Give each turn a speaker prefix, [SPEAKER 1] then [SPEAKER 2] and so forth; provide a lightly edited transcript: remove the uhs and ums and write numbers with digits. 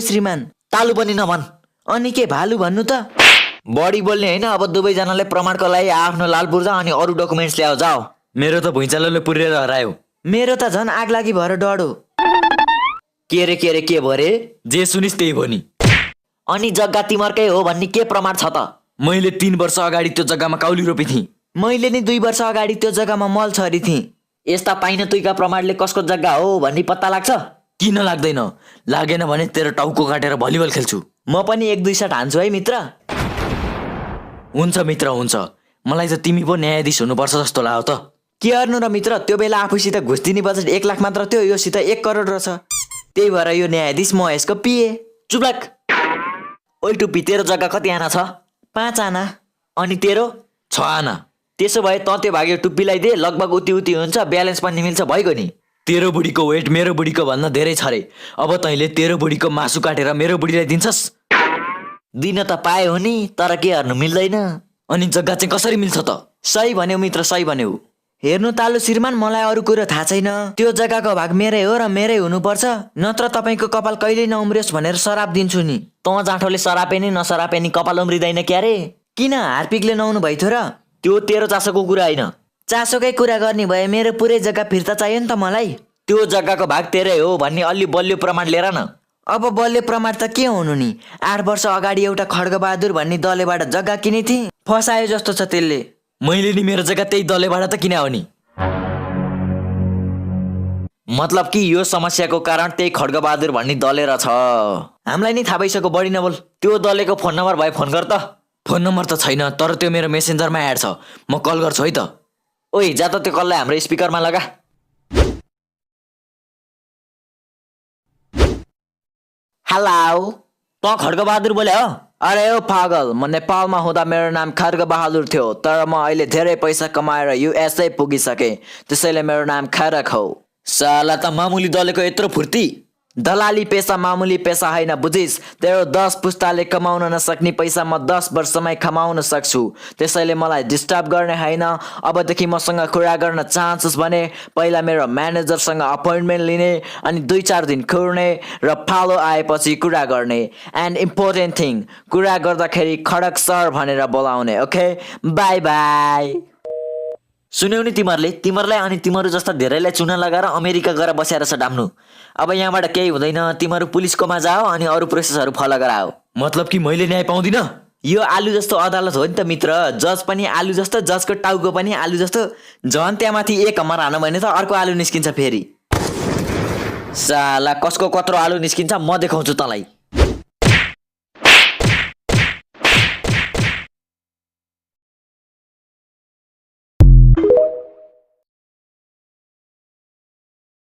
[SPEAKER 1] श्रीमान
[SPEAKER 2] तालु पनि नभन्।
[SPEAKER 1] अनि के भालु भन्नु त?
[SPEAKER 2] बढी बोल्ने हैन। अब दुवैजनाले प्रमाणको लागि आफ्नो लाल पूर्जा अनि अरू डकुमेन्ट्स ल्याओ जाओ।
[SPEAKER 3] मेरो त भुइँचालोले पुरेर हरायो।
[SPEAKER 1] मेरो त झन् आग लागि भएर डढो।
[SPEAKER 2] के रे के भरे?
[SPEAKER 3] जे सुनिस् त्यही हो नि।
[SPEAKER 2] अनि जग्गा तिमरकै हो भन्ने के प्रमाण छ त?
[SPEAKER 3] मैले 3 वर्ष अगाडि त्यो जग्गामा काउली रोपी थिएँ।
[SPEAKER 1] मैले नि 2 वर्ष अगाडि त्यो जग्गामा मल छरी थिएँ।
[SPEAKER 2] यस्ता पाइन तुइका प्रमाणले कसको जग्गा हो भन्ने पत्ता लाग्छ?
[SPEAKER 3] किन लाग्दैन? लागेन भने तेरो टाउको काटेर भलिबल खेल्छु।
[SPEAKER 1] म पनि 1-2 सट हान्छु है मित्र।
[SPEAKER 3] हुन्छ मित्र हुन्छ। मलाई त तिमी पो न्यायाधीश हुनुपर्छ जस्तो लाग्यो त।
[SPEAKER 1] के गर्नु र मित्र, त्यो बेला आफूसित घुस दिने बजेट 1 लाख मात्र थियो, योसित 1 करोड रहेछ। त्यही भएर यो न्यायाधीश म यसको पिए।
[SPEAKER 2] चुप लाग। ओइ टुप्पी, तेरो जग्गा कति आना छ?
[SPEAKER 1] 5 आना।
[SPEAKER 2] अनि तेरो?
[SPEAKER 3] 6 आना।
[SPEAKER 2] त्यसो भए त त्यो भाग्यो टुप्पीलाई दे, लगभग उति हुन्छ, ब्यालेन्स पनि मिल्छ, भइगयो नि।
[SPEAKER 3] तेरो बुढीको वेट मेरो बुढीको भन्दा धेरै छ रे। अब तैँले तेरो बुढीको मासु काटेर मेरो बुढीलाई दिन्छस्?
[SPEAKER 2] दिन त पाए हो नि, तर के गर्नु मिल्दैन।
[SPEAKER 3] अनि जग्गा चाहिँ कसरी मिल्छ त?
[SPEAKER 1] सही भन्यौ मित्र, सही भन्यौ। हेर्नु तालु श्रीमान, मलाई अरू कुरो थाहा छैन। त्यो जग्गाको भाग मेरै हो र मेरै हुनुपर्छ, नत्र तपाईको कपाल कहिल्यै नउम्रियोस् भनेर शराप दिन्छु नि।
[SPEAKER 2] तँ जाँठोले सरापे नि नसरापे नि कपाल उम्रिँदैन क्यारे?
[SPEAKER 1] किन हार्पिकले नआउनु भइथ्यो र?
[SPEAKER 2] त्यो तेरो चासोको कुरा होइन।
[SPEAKER 1] चासोकै कुरा गर्ने भए मेरो पुरै जग्गा फिर्ता चाहियो नि त मलाई।
[SPEAKER 2] त्यो जग्गाको भाग तेरै हो भन्ने अलि बलियो प्रमाण लिएर न।
[SPEAKER 1] अब बलियो प्रमाण त के हुनु नि? 8 वर्ष अगाडि एउटा खड्गबहादुर भन्ने दलेबाट जग्गा किनेको थिएँ, फसायो जस्तो छ त्यसले।
[SPEAKER 3] मैले नि मेरो जग्गा त्यही दलेबाट त किने हो नि।
[SPEAKER 2] मतलब कि यो समस्याको कारण त्यही खड्गबहादुर भन्ने दले रहेछ।
[SPEAKER 1] हामीलाई नि थाहा भइसक्यो, बढी नबोल।
[SPEAKER 2] त्यो दलेको फोन नम्बर भए फोन गर त।
[SPEAKER 3] फोन नम्बर त छैन, तर त्यो मेरो मेसेन्जरमा एड छ। म कल गर्छु है त।
[SPEAKER 2] ओइ जा त त्यो कललाई हाम्रो स्पिकरमा लगा। हेलो, तँ खड्गबहादुर बोले हो?
[SPEAKER 1] अरे ओ पागल, म नेपालमा हुँदा मेरो नाम खड्गबहादुर थियो, तर म अहिले धेरै पैसा कमाएर युएसए पुगिसकेँ, त्यसैले मेरो नाम खड्ग हो।
[SPEAKER 2] साला त मामुली दलेको यत्रो फुर्ती।
[SPEAKER 1] दलाली पेसा मामुली पेसा होइन, बुझिस्? तेरो 10 पुस्ताले कमाउन नसक्ने पैसा म 10 वर्षमै कमाउन सक्छु, त्यसैले मलाई डिस्टर्ब गर्ने होइन। अबदेखि मसँग कुरा गर्न चाहन्छस् भने पहिला मेरो म्यानेजरसँग अपोइन्टमेन्ट लिने, अनि 2-4 दिन कुर्ने र फालो आएपछि कुरा गर्ने। एन्ड इम्पोर्टेन्ट थिङ, कुरा गर्दाखेरि खड्ग सर भनेर बोलाउने, ओके? By by.
[SPEAKER 2] सुन्यौ नि तिमीहरूलाई अनि तिमीहरू जस्ता धेरैलाई चुना लगाएर अमेरिका गएर बसेर छ डाम्नु। अब यहाँबाट केही हुँदैन, तिमीहरू पुलिसकोमा जाओ अनि अरू प्रोसेसहरू फलो गराओ।
[SPEAKER 3] मतलब कि मैले न्याय पाउँदिन?
[SPEAKER 1] यो आलु जस्तो अदालत हो नि त मित्र। जज पनि आलु जस्तो, जजको टाउको पनि आलु जस्तो। झन् त्यहाँमाथि एक हम्मर हानु भने त अर्को आलु निस्किन्छ फेरि।
[SPEAKER 2] साला कसको कत्रो आलु निस्किन्छ म देखाउँछु तँलाई।